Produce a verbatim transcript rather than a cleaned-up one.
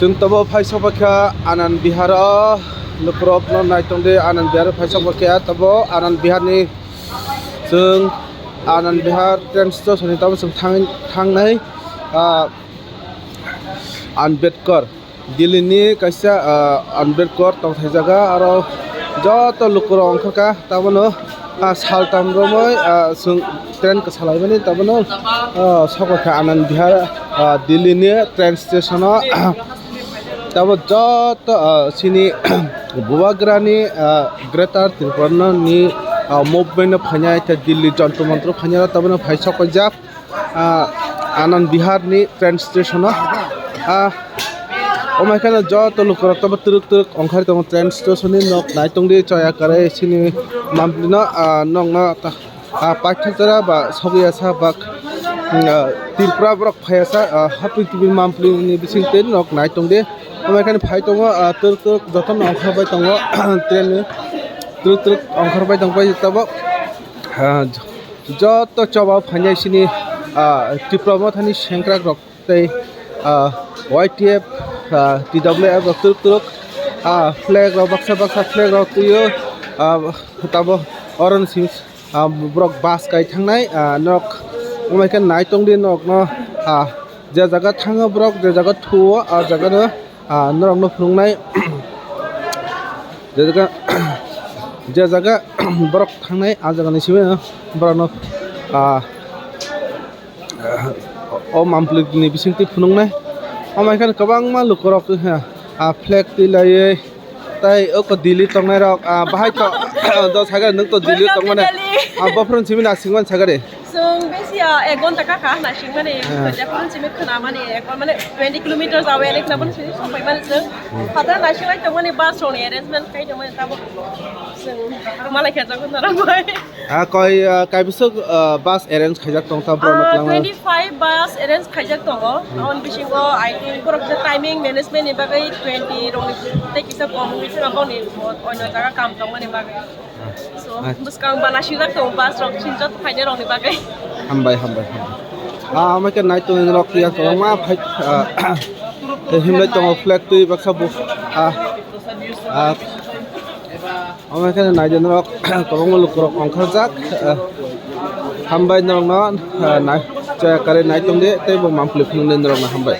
Chwng tobo phai sokphaikha Anand Vihar o, lukurokno naitongdi Anand Vihar o phai sokphaikha tobo Anand Vihar ni, chwng Anand Vihar train station ni tobo chwng thang-, thangnai, ah, Ambedkar, Delhi ni kaisa, ah, Ambedkar tongthai jaga, aro joto lukurok ongkhorkha. Tabono, ah, saltam romwi, ah, chwng train kwchalaimani tabono, ah, sokphaikha Anand Vihar, ah, Delhi ni train station o. Tabo joto, ah, chini bubagrani, ah, Greater Tripura ni, ah, movement no phainai tei Delhi Jantar Mantar phainai tabono phai sokphaijak. Ah, Anand Vihar ni train station o, ah, omo hai kheno joto lukurok tobo twrwk twrwk ongkhorwi tongo train station ni nok naitongdi choya kwrwi chini mampli no, ah, nokno ta, ah, paithak jora ba sogwi ya sa bak, mm, ah, Tripura borok phaiya sa, ah, hapui tubui mampli ni bising tei nok naitongdi omo hai kheno phai tongo, ah, twrwk twrwk jotono ongkhorbai tongo train ni twrwk twrwk ongkhorbai tongbai tabok, ah, joto choba phainai sini, ah, Tripura mothani sengkrak rok tei, ah, Y T F, ah, T W F rok twrwk twrwk, ah, flag rok baksa baksa flag rok twio, ah, tabo oro ni simi, ah, borok bus kai thangnai, ah, nok wngmai khe naitongdi nokno, ah, je jaga thango borok je jaga thuo ah jaga no, ah, norokno phunuknai. Je jaga, je jaga borok thangnai, ah jagani simi borokno, ah, o mampli ni bisingtwi phunuknai. Omo hai kheno kwbangma lukurok, ah, flag twi laiwi, tei oko Delhi tongnairok, ah, bahai to, do sagari nwng to Delhi tongmani. Ah, bophron simi nasingmani sagari. Chwng besi, ah, ek ghonta kha kha, naisingmani, ah, jephuru simi khwnamani, ek, mane, twenty kilometers away ani khwnamani simi sokphaimani chwng. Hmm. Phataro naisinglai tongmani, bus rokni arrangement khai tongmani, tabuk chwng malai kha jago norok bai. Ah, koi, ah, kaibwswk, ah, bus arrange khaijak tong ta borok, ah, twlangma? Twenty-five bus arrange khaijak tongo. Hmm. Aboni bisingo, I think, borok kisa timing management ni bagwi twenty rokni tei kisa kom wngwi thangma boni oino jaga kam tongmani bagwi. So, ah, bwskang bana sijak tongo bus rok sinjak phainai rokni bagwi. Hambai, hambai, hambai. Ah, omo khe nai tongwi rok ya kwbangma phai, ah, himlai tongo flag twi baksa bo, ah, ah, omo khe nai tongwi rok kwbangma lukurok ongkhorjak, ah, hambai norokno, ah, nai, chaya kwrwi nai tongdi tei bo mampli phunukdi norokno hambai.